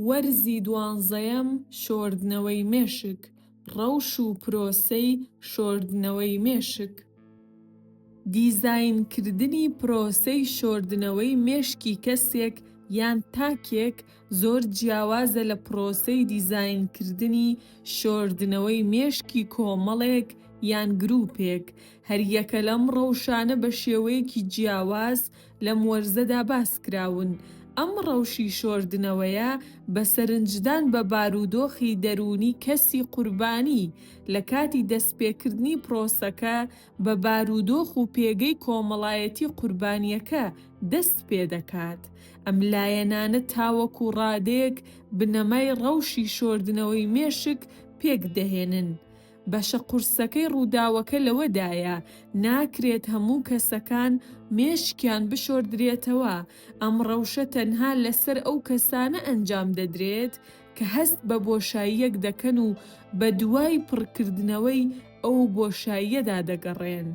وەرزی دوانزەیەم شۆردنەوەی مێشک، ڕەوش و پرۆسەی شۆردنەوەی مێشک. دیزاینکردنی پرۆسەی شۆردنەوەی مێشکی کەسێک یان تاکێک زۆر جیاوازە لە پرۆسەی دیزاینکردنی شۆردنەوەی مێشکی کۆمەڵێک یان گروپێک، هەریەکە لەم ڕەوشانە بە شێوەیەکی جیاواز لەم وەرزەدا باسکراون. ئەم ڕەوشی شۆردنەوەیە بە سەرنجدان بە بارودۆخی دەروونی کەسی قوربانی لە کاتی دەستپێکردنی پرۆسەکە بە بارودۆخ و پێگەی کۆمەڵایەتی قوربانییەکە دەست پێدەکات. ئەم لایەنانە تاوەکو ڕادەیەک بنەمای ڕەوشی شۆردنەوەی مێشک پێکدەهێنن. بەشە قورسەکەی ڕووداوەکە لەوەدایە ناکرێت هەموو کەسەکان مێشکیان بشۆردرێتەوە، ئەم ڕەوشە تەنها لەسەر ئەو کەسانە ئەنجام دەدرێت کە هەست بە بۆشاییەک دەکەن و بەدوای پڕکردنەوەی ئەو بۆشاییەدا دەگەڕێن.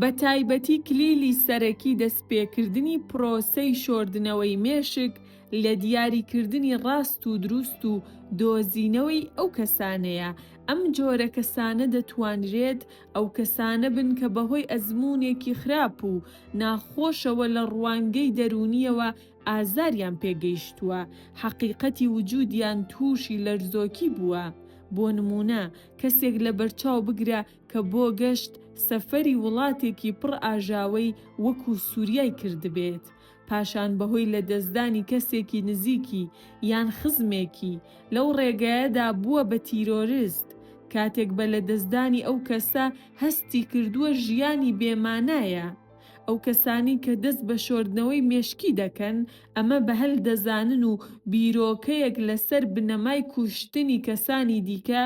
بەتایبەتی کلیلی سەرەکی دەستپێکردنی پرۆسەی شۆردنەوەی مێشک لە دیاریکردنی ڕاست و دروست و دۆزینەوەی ئەو کەسانەیە، ئەم جۆرە کەسانە دەتوانرێت ئەو کەسانە بن کە بەهۆی ئەزموونێکی خراپ و ناخۆشەوە لە ڕوانگەی دەروونییەوە ئازاریان پێگەیشتووە، حەقیقەتی وجودیان تووشی لەرزۆکی بووە. بۆ نموونە کەسێک لەبەرچاو بگرە کە بۆ گەشت سەفەری وڵاتێکی پڕ ئاژاوەی وەکو سوریای کردبێت، پاشان بەهۆی لەدەستدانی کەسێکی نزیکی یان خزمێکی، لەو ڕێگایەدا بووە بە تیرۆرست، کاتێک بە لەدەستدانی ئەو کەسە هەستی کردووە ژیانی بێمانایە. ئەو کەسانەی کە دەست بە شۆردنەوەی مێشکی دەکەن، ئەمە بە هەل دەزانن و بیرۆکەیەک لەسەر بنەمای کوشتنی کەسانی دیکە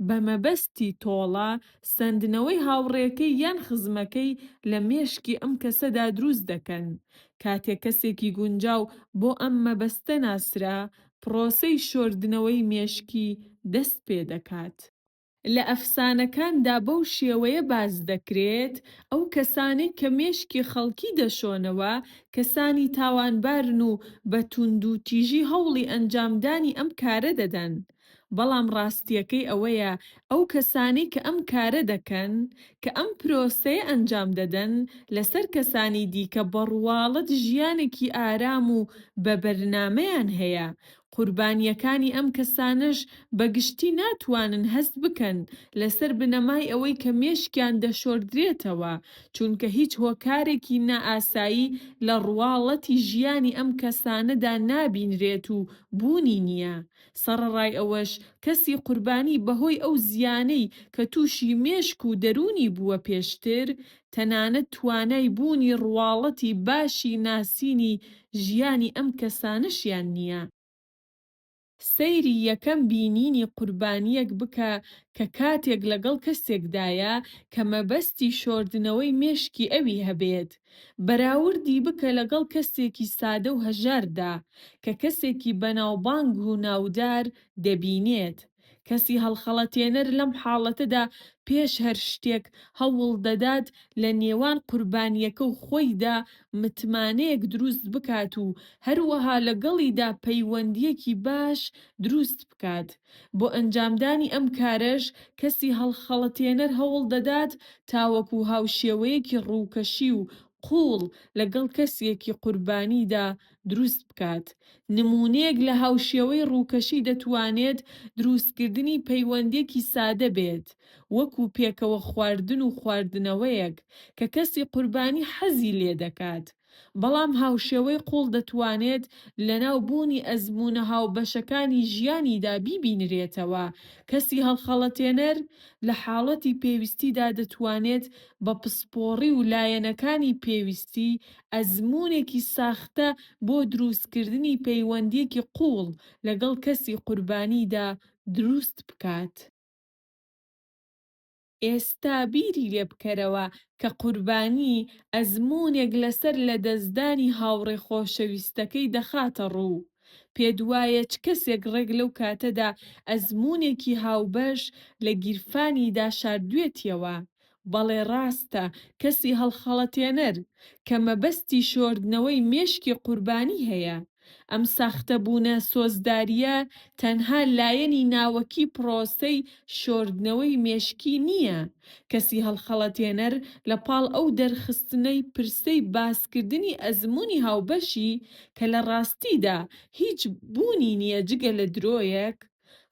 بە مەبەستی تۆڵە سەندنەوەی هاوڕێکەی یان خزمەکەی لە مێشکی ئەم کەسەدا دروست دەکەن. کاتێک کەسێکی گونجاو بۆ ئەم مەبەستە ناسرا، پرۆسەی شۆردنەوەی مێشکی دەست پێدەکات. لە ئەفسانەکاندا بەو شێوەیە باس دەکرێت، ئەو کەسانەی کە مێشکی خەڵکی دەشۆنەوە، کەسانی تاوانبارن و بە توندوتیژی هەوڵی ئەنجامدانی ئەم کارە دەدەن. بەڵام ڕاستییەکەی ئەوەیە ئەو کەسانەی کە ئەم کارە دەکەن، کە ئەم پرۆسەیە ئەنجام دەدەن، لەسەر کەسانی دیکە بە ڕواڵەت ژیانێکی ئارام و بە بەرنامەیان هەیە، قوربانییەکانی ئەم کەسانەش بە گشتی ناتوانن هەست بکەن لەسەر بنەمای ئەوەی کە مێشکیان دەشۆردرێتەوە، چونکە هیچ هۆکارێکی نائاسایی لە ڕواڵەتی ژیانی ئەم کەسانەدا نابینرێت و بوونی نییە. سەڕەڕای ئەوەش کەسی قوربانی بەهۆی ئەو زیانەی کە تووشی مێشک و دەروونی بووە پێشتر، تەنانەت توانای بوونی ڕواڵەتی باشی ناسینی ژیانی ئەم کەسانەشیان نییە. سەیری یەکەم بینینی قوربانییەک بکە کە کاتێک لەگەڵ کەسێکدایە کە مەبەستی شۆردنەوەی مێشکی ئەوی هەبێت. بەراوردی بکە لەگەڵ کەسێکی سادە و هەژاردا کە کەسێکی بەناوبانگ و ناودار دەبینێت. کەسی هەڵخەڵەتێنەر لەم حاڵەتەدا پێش هەر شتێک هەوڵ دەدات لە نێوان قوربانییەکە و خۆیدا متمانەیەک دروست بکات و هەروەها لەگەڵیدا پەیوەندییەکی باش دروست بکات. بۆ ئەنجامدانی ئەم کارەش کەسی هەڵخەڵەتێنەر هەوڵ دەدات تاوەکو هاوشێوەیەکی ڕووکەشی و قووڵ لەگەڵ کەسێکی قوربانیدا دروست بکات. نموونەیەک لە هاوشێوەی ڕووکەشی دەتوانێت دروستکردنی پەیوەندییەکی سادە بێت، وەکو پێکەوە خواردن و خواردنەوەیەک کە کەسی قوربانی حەزی لێدەکات. بەڵام هاوشێوەی قووڵ دەتوانێت لەناو بوونی ئەزموونە هاوبەشەکانی ژیانیدا بیبینرێتەوە، کەسی هەڵخەڵەتێنەر لە حاڵەتی پێویستیدا دەتوانێت بە پسپۆڕی و لایەنەکانی پێویستی ئەزموونێکی ساختە بۆ دروستکردنی پەیوەندییەکی قووڵ لەگەڵ کەسی قوربانیدا دروست بکات. ئێستا بیری لێ بکەرەوە کە قوربانی ئەزموونێک لەسەر لەدەستدانی هاوڕێ خۆشەویستەکەی دەخاتە ڕوو. پێت وایە چ کەسێک ڕێک لەو کاتەدا ئەزموونێکی هاوبەش لە گیرفانیدا شاردوێتیەوە؟ بەڵێ ڕاستە، کەسی هەڵخەڵەتێنەر، کە مەبەستی شۆردنەوەی مێشکی قوربانی هەیە. ئەم ساختەبوونە سۆزدارییە تەنها لایەنی ناوەکی پرۆسەی شۆردنەوەی مێشکی نییە. کەسی هەڵخەڵەتێنەر لە پاڵ ئەو دەرخستنەی پرسەی باسکردنی ئەزموونی هاوبەشی کە لە ڕاستیدا هیچ بوونی نییە جگە لە درۆیەک،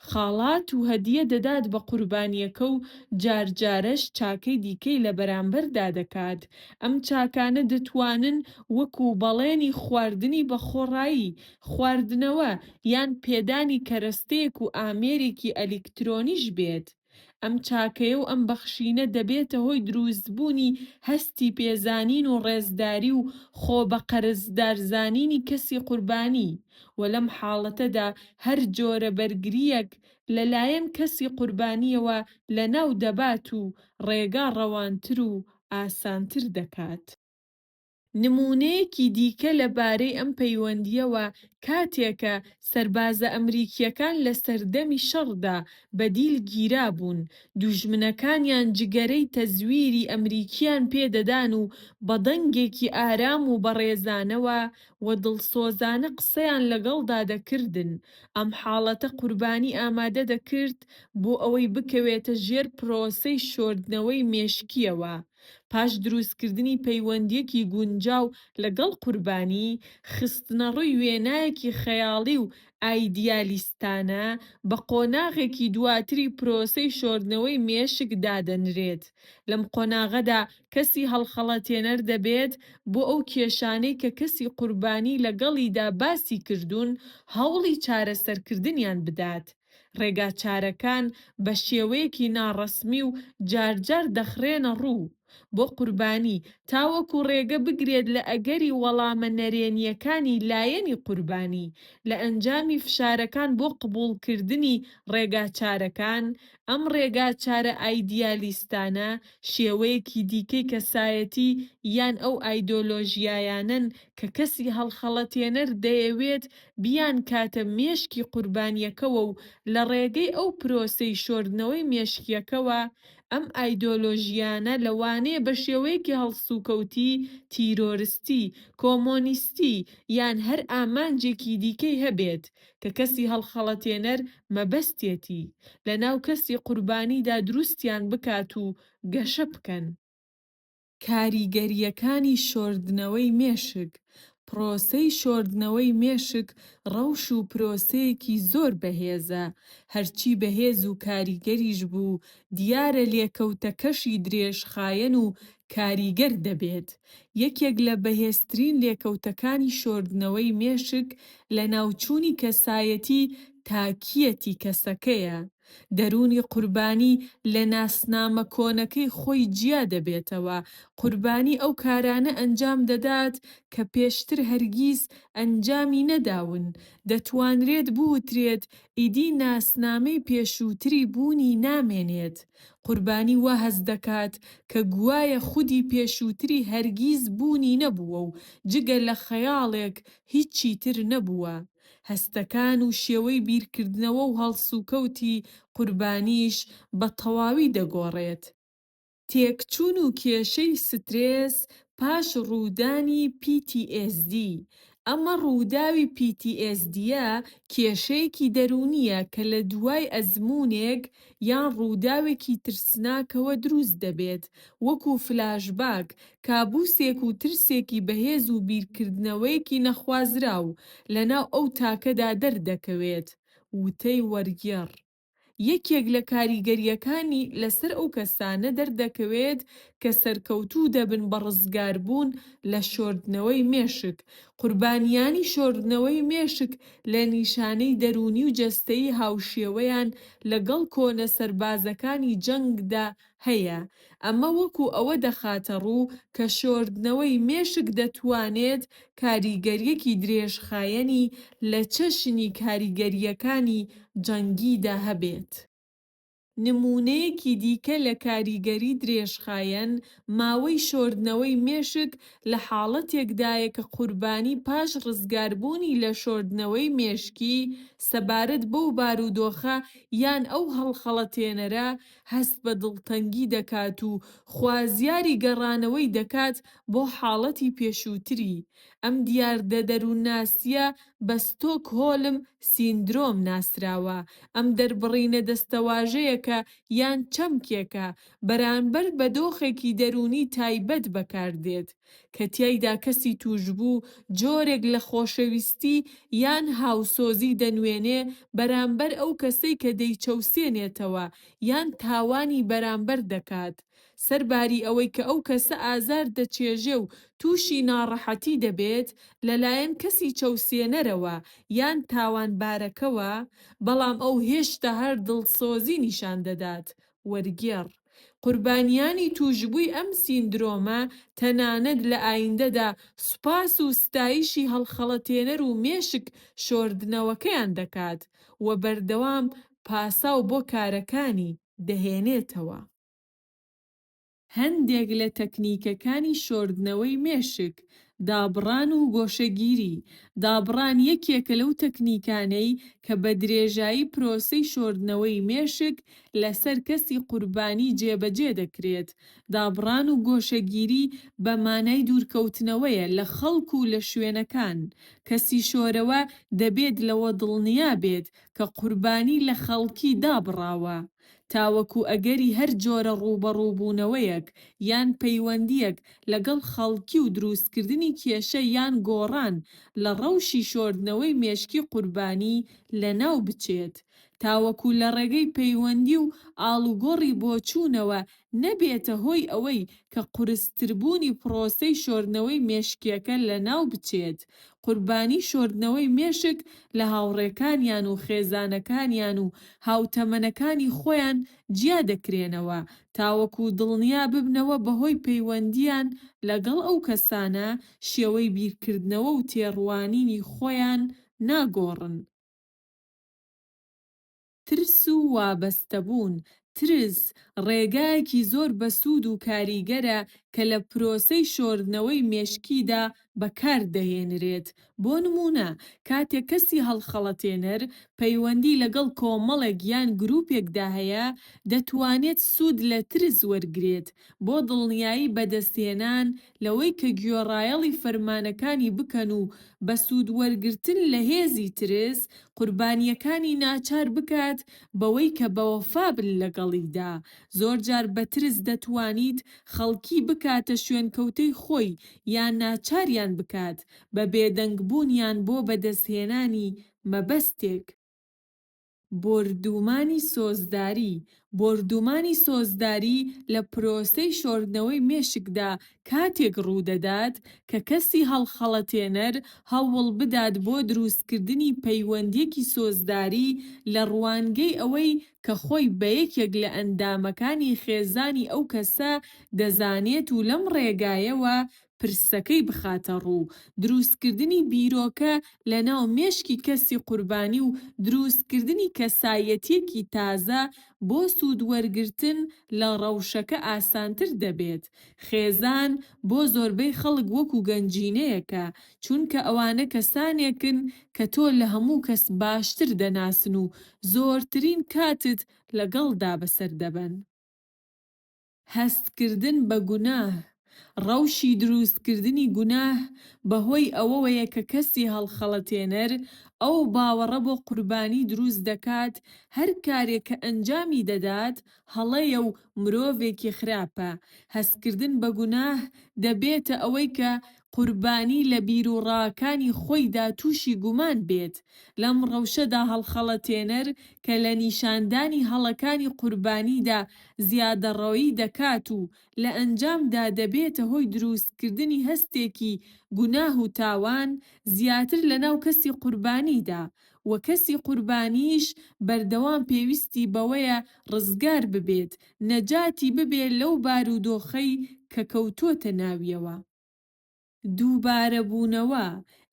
خاڵات و هەدیە دەدات بە قوربانییەکە و جارجارەش چاکەی دیکەی لە بەرامبەردا دەکات. ئەم چاکانە دەتوانن وەکو بەڵێنی خواردنی بەخۆڕایی، خواردنەوە، یان پێدانی کەرەستەیەک و ئامێرێکی ئەلیکترۆنیش بێت. ئەم چاکەیە و ئەم بەخشینە دەبێتە هۆی دروستبوونی هەستی پێزانین و ڕێزداری و خۆ بە قەرزدارزانینی کەسی قوربانی و لەم حاڵەتەدا هەر جۆرە بەرگرییەک لە لایەن کەسی قوربانییەوە لەناو دەبات و ڕێگا ڕەوانتر و ئاسانتر دەکات. نموونەیەکی دیکە لە بارەی ئەم پەیوەندییەوە کاتێکە سەربازە ئەمریکییەکان لە سەردەمی شەڕدا بە دیل گیرابوون، دوژمنەکانیان جگەرەی تەزویری ئەمریکییان پێ دەدان و بە دەنگێکی ئارام و بەڕێزانەوە و دڵسۆزانە قسەیان لەگەڵدا دەکردن، ئەم حاڵەتە قوربانی ئامادە دەکرد بۆ ئەوەی بکەوێتە ژێر پرۆسەی شۆردنەوەی مێشکییەوە. پاش دروستکردنی پەیوەندییەکی گونجاو لەگەڵ قوربانی، خستنەڕووی وێنایەکی خەیاڵی و ئایدیالیستانە بە قۆناغێکی دواتری پرۆسەی شۆردنەوەی مێشک دادەنرێت. لەم قۆناغەدا کەسی هەڵخەڵەتێنەر دەبێت بۆ ئەو کێشانەی کە کەسی قوربانی لەگەڵیدا باسی کردوون هەوڵی چارەسەرکردنیان بدات. ڕێگاچارەکان بە شێوەیەکی ناڕەسمی و جارجار دەخرێنە ڕوو بۆ قوربانی تاوەکو ڕێگە بگرێت لە ئەگەری وەڵامە نەرێنییەکانی لایەنی قوربانی لە ئەنجامی فشارەکان بۆ قبوڵکردنی ڕێگاچارەکان، ئەم ڕێگاچارە ئایدیالیستانە شێوەیەکی دیکەی کەسایەتی یان ئەو ئایدۆلۆژیایانەن کە کەسی هەڵخەڵەتێنەر دەیەوێت بیانکاتە مێشکی قوربانییەکەوە و لە ڕێگەی ئەو پرۆسەی شۆردنەوەی مێشکییەکەوە ئەم ئایدۆلۆژیانە لەوانەیە بە شێوەیەکی هەڵسوکەوتی تیرۆرستی، کۆمۆنیستی یان هەر ئامانجێکی دیکەی هەبێت کە کەسی هەڵخەڵەتێنەر مەبەستێتی لەناو کەسی قوربانیدا دروستیان بکات و گەشە بکەن. کاریگەرییەکانی شۆردنەوەی مێشک، پرۆسەی شۆردنەوەی مێشک ڕەوش و پرۆسەیەکی زۆر بەهێزە، هەرچی بەهێز و کاریگەریش بوو، دیارە لێکەوتەکەشی درێژخایەن و کاریگەر دەبێت. یەکێک لە بەهێزترین لێکەوتەکانی شۆردنەوەی مێشک لەناوچوونی کەسایەتی تاکییەتی کەسەکەیە. دەروونی قوربانی لە ناسنامە کۆنەکەی خۆی جیا دەبێتەوە، قوربانی ئەو کارانە ئەنجام دەدات کە پێشتر هەرگیز ئەنجامی نەداون، دەتوانرێت بوترێت ئیدی ناسنامەی پێشووتری بوونی نامێنێت، قوربانی وا هەست دەکات کە گوایە خودی پێشووتری هەرگیز بوونی نەبووە و جگە لە خەیاڵێک هیچی تر نەبووە. هەستەکان و شێوەی بیرکردنەوە و هەڵسوکەوتی قوربانیش بە تەواوی دەگۆڕێت. تێکچوون و کێشەی سترێس پاش ڕوودانی PTSD، ئەمە ڕووداوی PTSD-یە کێشەیەکی دەروونییە کە لە دوای ئەزموونێک یان ڕووداوێکی ترسناکەوە دروست دەبێت، وەکو فلاشباک، کابوسێک و ترسێکی بەهێز و بیرکردنەوەیەکی نەخوازراو لەناو ئەو تاکەدا دەردەکەوێت. وتەی وەرگێڕ. یەکێک لە کاریگەرییەکانی لەسەر ئەو کەسانە دەردەکەوێت کە سەرکەوتوو دەبن بە ڕزگاربوون لە شۆردنەوەی مێشک، قوربانیانی شۆردنەوەی مێشک لە نیشانەی دەروونی و جەستەیی هاوشێوەیان لەگەڵ کۆنە سەربازەکانی جەنگدا هەیە، ئەمە وەکو ئەوە دەخاتەڕوو کە شۆردنەوەی مێشک دەتوانێت کاریگەرییەکی درێژخایەنی لە چەشنی کاریگەرییەکانی جەنگیدا هەبێت. نموونەیەکی دیکە لە کاریگەری درێژخایەن، ماوەی شۆردنەوەی مێشک لە حاڵەتێکدایە کە قوربانی پاش ڕزگاربوونی لە شۆردنەوەی مێشکی سەبارەت بەو بارودۆخە یان ئەو هەڵخەڵەتێنەرە هەست بە دڵتەنگی دەکات و خوازیاری گەڕانەوەی دەکات بۆ حاڵەتی پێشووتری. ئەم دیاردە دەروونناسییە بە ستۆکهۆلم سیندرۆم ناسراوە. ئەم دەربڕینە دەستەواژەیەکە یان چەمکێکە بەرانبەر بە دۆخێکی دەروونی تایبەت بەکاردێت، کە تیایدا کەسی تووشبوو جۆرێک لە خۆشەویستی یان هاوسۆزی دەنوێنێ بەرانبەر ئەو کەسەی کە دەیچەوسێنێتەوە یان تاوانی بەرانبەر دەکات. سەرباری ئەوەی کە ئەو کەسە ئازار دەچێژێ و تووشی ناڕەحەتی دەبێت لەلایەن کەسی چەوسێنەرەوە یان تاوانبارەکەوە، بەڵام ئەو هێشتا هەر دڵسۆزی نیشان دەدات. وەرگێڕ. قوربانیانی تووشبووی ئەم سیندرۆمە تەنانەت لە ئایندەدا سوپاس و ستایشی هەڵخەڵەتێنەر و مێشک شۆردنەوەکەیان دەکات و بەردەوام پاساو بۆ کارەکانی دەهێنێتەوە. هەندێک لە تەکنیکەکانی شۆردنەوەی مێشک، دابڕان و گۆشەگیری، دابڕان یەکێکە لەو تەکنیکانەی کە بە درێژایی پرۆسەی شۆردنەوەی مێشک لەسەر کەسی قوربانی جێبەجێ دەکرێت. دابڕان و گۆشەگیری بە مانای دوورکەوتنەوەیە لە خەڵک و لە شوێنەکان. کەسی شۆرەوە دەبێت لەوە دڵنیا بێت کە قوربانی لە خەڵکی دابڕاوە. تاوەکو ئەگەری هەر جۆرە ڕووبەڕووبوونەوەیەک یان پەیوەندییەک لەگەڵ خەڵکی و دروستکردنی کێشە یان گۆڕان لە ڕەوشی شۆردنەوەی مێشکی قوربانی لەناو بچێت. تاوەکو لە ڕێگەی پەیوەندی و ئاڵوگۆڕی بۆچوونەوە نەبێتە هۆی ئەوەی کە قورستربوونی پرۆسەی شۆردنەوەی مێشکیەکە لەناو بچێت. قوربانی شۆردنەوەی مێشک لە هاوڕێکانیان و خێزانەکانیان و هاوتەمەنەکانی خۆیان جیا دەکرێنەوە تاوەکو دڵنیا ببنەوە بەهۆی پەیوەندییان لەگەڵ ئەو کەسانە شێوەی بیرکردنەوە و تێڕوانینی خۆیان ناگۆڕن. ترس و وابەستەبوون، ترس، ڕێگایەکی زۆر بەسوود و کاریگەرە کە لە پرۆسەی شۆردنەوەی مێشکیدا بەکار دەهێنرێت. بۆ نموونە، کاتێک کەسی هەڵخەڵەتێنەر پەیوەندی لەگەڵ کۆمەڵێک یان گروپێکدا هەیە، دەتوانێت سوود لە ترس وەرگرێت بۆ دڵنیایی بەدەستهێنان لەوەی کە گوێڕایەڵی فەرمانەکانی بکەن و بە سوودوەرگرتن لە هێزی ترس، قوربانییەکانی ناچار بکات بەوەی کە بەوەفا بن لەگەڵیدا. زۆرجار بە ترس دەتوانیت خەڵکی بکاتە شوێنکەوتەی خۆی یان ناچاریان بکات بە بێدەنگبوونیان بۆ بەدەستهێنانی مەبەستێک. بۆردومانی سۆزداری، بۆردومانی سۆزداری لە پرۆسەی شۆردنەوەی مێشکدا کاتێک ڕوودەدات کە کەسی هەڵخەڵەتێنەر هەوڵبدات بۆ دروستکردنی پەیوەندییەکی سۆزداری لە ڕوانگەی ئەوەی کە خۆی بە یەکێک لە ئەندامەکانی خێزانی ئەو کەسە دەزانێت و لەم ڕێگایەوە پرسەکەی بخاتەڕوو، دروستکردنی بیرۆکە لەناو مێشکی کەسی قوربانی و دروستکردنی کەسایەتییەکی تازە بۆ سوودوەرگرتن لە ڕەوشەکە ئاسانتر دەبێت. خێزان بۆ زۆربەی خەڵک وەکو گەنجینەیەکە، چونکە ئەوانە کەسانێکن کە تۆ لە هەموو کەس باشتر دەناسن و زۆرترین کاتت لەگەڵدا بەسەر دەبەن. هەستکردن بە گوناه، ڕەوشی دروستکردنی گوناه بەهۆی ئەوەوەیە کە کەسی هەڵخەڵەتێنەر ئەو باوەڕە بۆ قوربانی دروست دەکات هەر کارێک کە ئەنجامی دەدات هەڵەیە و مرۆڤێکی خراپە، هەستکردن بە گوناه دەبێتە ئەوەی کە قوربانی لە بیروڕاکانی خۆیدا تووشی گومان بێت، لەم ڕەوشەدا هەڵخەڵەتێنەر کە لە نیشاندانی هەڵەکانی قوربانیدا زیادەڕەویی دەکات و لە ئەنجامدا دەبێتە هۆی دروستکردنی هەستێکی گوناه و تاوان زیاتر لەناو کەسی قوربانیدا و کەسی قوربانیش بەردەوام پێویستی بەوەیە ڕزگار ببێت، نەجاتی ببێ لەو بارودۆخەی کە کەوتۆتە ناویەوە. دووبارەبوونەوە،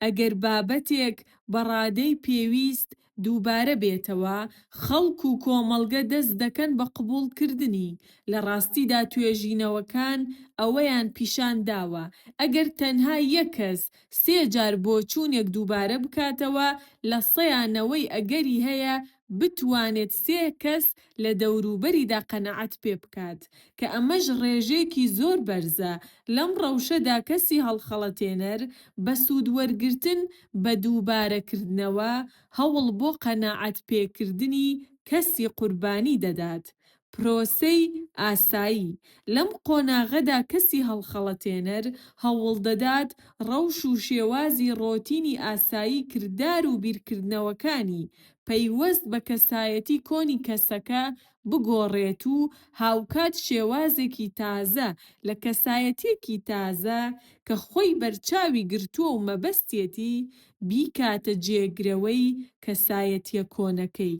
ئەگەر بابەتێک بە ڕادەی پێویست دووبارە بێتەوە، خەڵک و کۆمەڵگە دەست دەکەن بە قبوڵکردنی. لە ڕاستیدا توێژینەوەکان ئەوەیان پیشان داوە، ئەگەر تەنها یەک کەس سێ جار بۆچوونێک دووبارە بکاتەوە، لە سەیا نەوەی ئەگەری هەیە بتوانێت سێ کەس لە دەوروبەریدا قەناعەت پێ بکات، کە ئەمەش ڕێژەیەکی زۆر بەرزە، لەم ڕەوشەدا کەسی هەڵخەڵەتێنەر بە سوود وەرگرتن بە دووبارەکردنەوە هەوڵ بۆ قەناعەت پێکردنی کەسی قوربانی دەدات. پرۆسەی ئاسایی، لەم قۆناغەدا کەسی هەڵخەڵەتێنەر هەوڵدەدات ڕەوش و شێوازی ڕۆتینی ئاسایی کردار و بیرکردنەوەکانی پەیوەست بە کەسایەتی کۆنی کەسەکە بگۆڕێت و هاوکات شێوازێکی تازە لە کەسایەتییەکی تازە کە خۆی بەرچاوی گرتووە و مەبەستیەتی بیکاتە جێگرەوەی کەسایەتییە کۆنەکەی.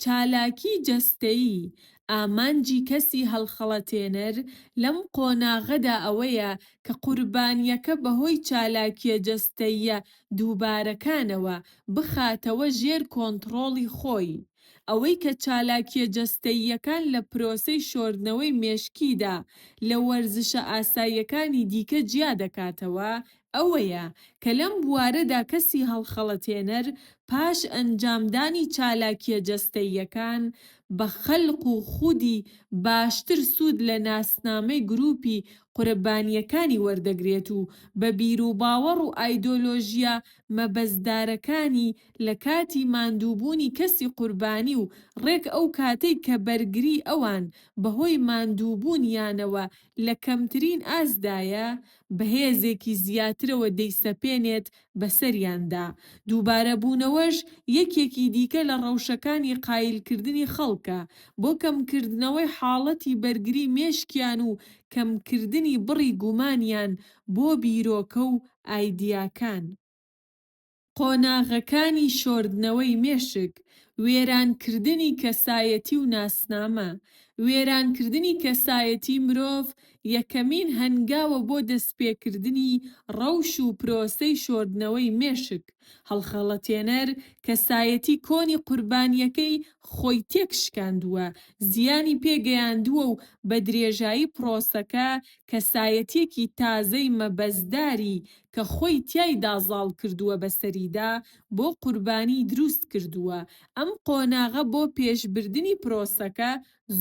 چالاکی جەستەیی، ئامانجی کەسی هەڵخەڵەتێنەر لەم قۆناغەدا ئەوەیە کە قوربانییەکە بەهۆی چالاکییە جەستەییە دووبارەکانەوە بخاتەوە ژێر کۆنتڕۆڵی خۆی. ئەوەی کە چالاکییە جەستەییەکان لە پرۆسەی شۆردنەوەی مێشکیدا لە وەرزشە ئاساییەکانی دیکە جیا دەکاتەوە ئەوەیە کە لەم بوارەدا کەسی هەڵخەڵەتێنەر پاش ئەنجامدانی چالاکییە جەستەییەکان بە خەلق و خودی باشتر سوود لە ناسنامەی گرووپی قوربانییەکانی وەردەگرێت و بە بیروباوەڕ و ئایدۆلۆژیا مەبەستدارەکانی لە کاتی ماندووبوونی کەسی قوربانی و ڕێک ئەو کاتەی کە بەرگری ئەوان بەهۆی ماندووبوونیانەوە لە کەمترین ئاستدایە بە هێزێکی زیاترەوە دەیسەپێنێت بەسەریاندا. دووبارەبوونەوەش یەکێکی دیکە لە ڕەوشەکانی قایلکردنی خەڵکە بۆ کەمکردنەوەی حاڵەتی بەرگری مێشکیان و کەمکردنی بڕی گومانیان بۆ بیرۆکە و ئایدیاکان. قۆناغەکانی شۆردنەوەی مێشک، وێرانکردنی کەسایەتی و ناسنامە، وێرانکردنی کەسایەتی مرۆڤ یەکەمین هەنگاوە بۆ دەستپێکردنی ڕەوش و پرۆسەی شۆردنەوەی مێشک، هەڵخەڵەتێنەر کەسایەتی کۆنی قوربانییەکەی خۆی تێکشکاندووە، زیانی پێگەیاندووە و بە درێژایی پرۆسەکە کەسایەتییەکی تازەی مەبەستداری کە خۆی تیایدا زاڵ کردووە بەسەریدا بۆ قوربانی دروست کردووە، ئەم قۆناغە بۆ پێشبردنی پرۆسەکە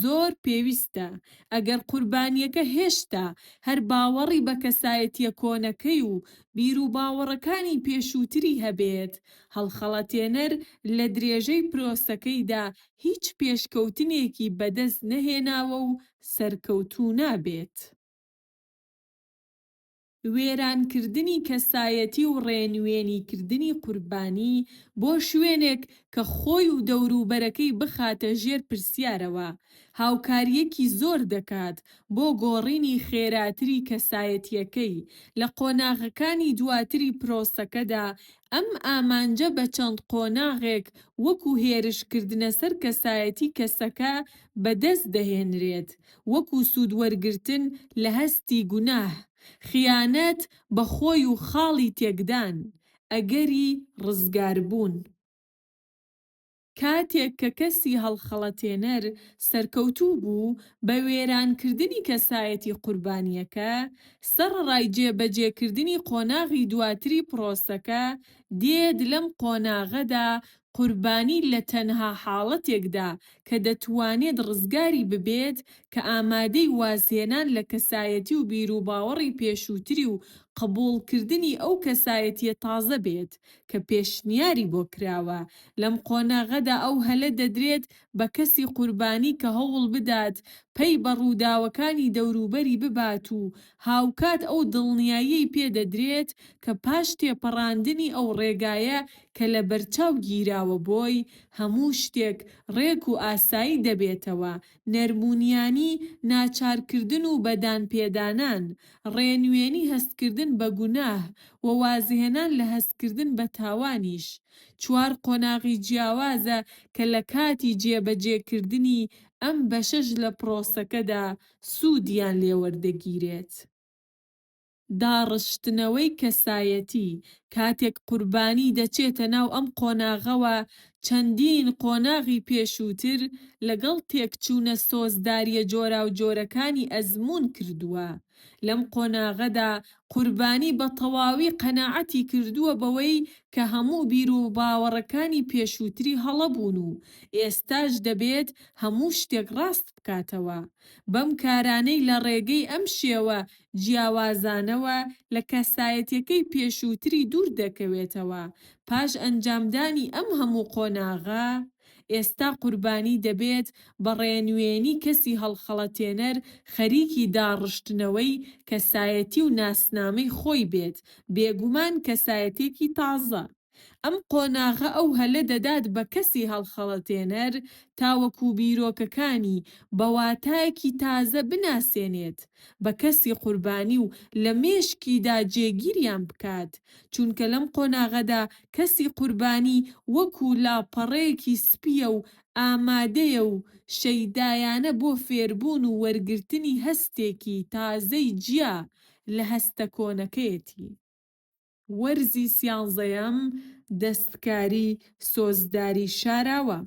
زۆر پێویستە، ئەگەر قوربانییەکە هێشتا هەر باوەڕی بە کەسایەتییە کۆنەکەی و بیروباوەڕەکانی پێشووتری هەبێت، هەڵخەڵەتێنەر لە درێژەی پرۆسەکەیدا هیچ پێشکەوتنێکی بەدەست نەهێناوە و سەرکەوتوو نابێت. وێرانکردنی کەسایەتی و ڕێنوێنیکردنی قوربانی بۆ شوێنێک کە خۆی و دەوروبەرەکەی بخاتە ژێر پرسیارەوە، هاوکارییەکی زۆر دەکات بۆ گۆڕینی خێراتری کەسایەتییەکەی لە قۆناغەکانی دواتری پرۆسەکەدا، ئەم ئامانجە بە چەند قۆناغێک وەکو هێرشکردنە سەر کەسایەتی کەسەکە بەدەست دەهێنرێت، وەکو سوود وەرگرتن لە هەستی گوناه، خیانەت بە خۆی و خاڵی تێکدان، ئەگەری ڕزگاربوون. کاتێک کە کەسی هەڵخەڵەتێنەر سەرکەوتوو بوو بە وێرانکردنی کەسایەتی قوربانییەکە، سەڕەڕای جێبەجێکردنی قۆناغی دواتری پرۆسەکە، دێت لەم قۆناغەدا قوربانی لە تەنها حاڵەتێکدا کە دەتوانێت ڕزگاری ببێت کە ئامادەی وازهێنان لە کەسایەتی و بیروباوەڕی پێشووتری و قبوڵکردنی ئەو کەسایەتییە تازە بێت کە پێشنیاری بۆ کراوە. لەم قۆناغەدا ئەو هەلە دەدرێت بە کەسی قوربانی کە هەوڵ بدات پەی بە ڕووداوەکانی دەوروبەری ببات و هاوکات ئەو دڵنیاییەی پێ دەدرێت کە پاش تێپەڕاندنی ئەو ڕێگایە کە لەبەرچاو گیراوە بۆی، هەموو شتێک ڕێک و ئاسایی دەبێتەوە، نەرمونیانی، ناچارکردن و بە دانپێدانان، ڕێنوێنی هەستکردن بە گوناه و وازهێنان لە هەستکردن بە تاوانیش چوار قۆناغی جیاوازە کە لە کاتی جێبەجێکردنی ئەم بەشەش لە پرۆسەکەدا سوودیان لێوەردەگیرێت. داڕشتنەوەی کەسایەتی، کاتێک قوربانی دەچێتە ناو ئەم قۆناغەوە چەندین قۆناغی پێشووتر لەگەڵ تێکچوونە سۆزدارییە جۆراوجۆرەکانی ئەزموون کردووە. لەم قۆناغەدا قوربانی بە تەواوی قەناعەتی کردووە بەوەی کە هەموو بیروباوەڕەکانی پێشووتری هەڵە بوون و ئێستاش دەبێت هەموو شتێک ڕاست بکاتەوە. بەم کارانەی لە ڕێگەی ئەم شێوە جیاوازانەوە لە کەسایەتیەکەی پێشووتری دوور دەکەوێتەوە. پاش ئەنجامدانی ئەم هەموو قۆناغە، ئێستا قوربانی دەبێت بە ڕێنوێنی کەسی هەڵخەڵەتێنەر خەریکی داڕشتنەوەی کەسایەتی و ناسنامەی خۆی بێت، بێگومان کەسایەتیەکی تازە. ئەم قۆناغە ئەو هەلە دەدات بە کەسی هەڵخەڵەتێنەر تاوەکو بیرۆکەکانی بە واتایەکی تازە بناسێنێت بە کەسی قوربانی و لە مێشکیدا جێگیریان بکات، چونکە لەم قۆناغەدا کەسی قوربانی وەکو لاپەڕەیەکی سپییە و ئامادەیە و شەیدایانە بۆ فێربوون و وەرگرتنی هەستێکی تازەی جیا لە هەستە کۆنەکەیەتی. وەرزی سیانزەیەم، دەستکاری سۆزداری شاراوە.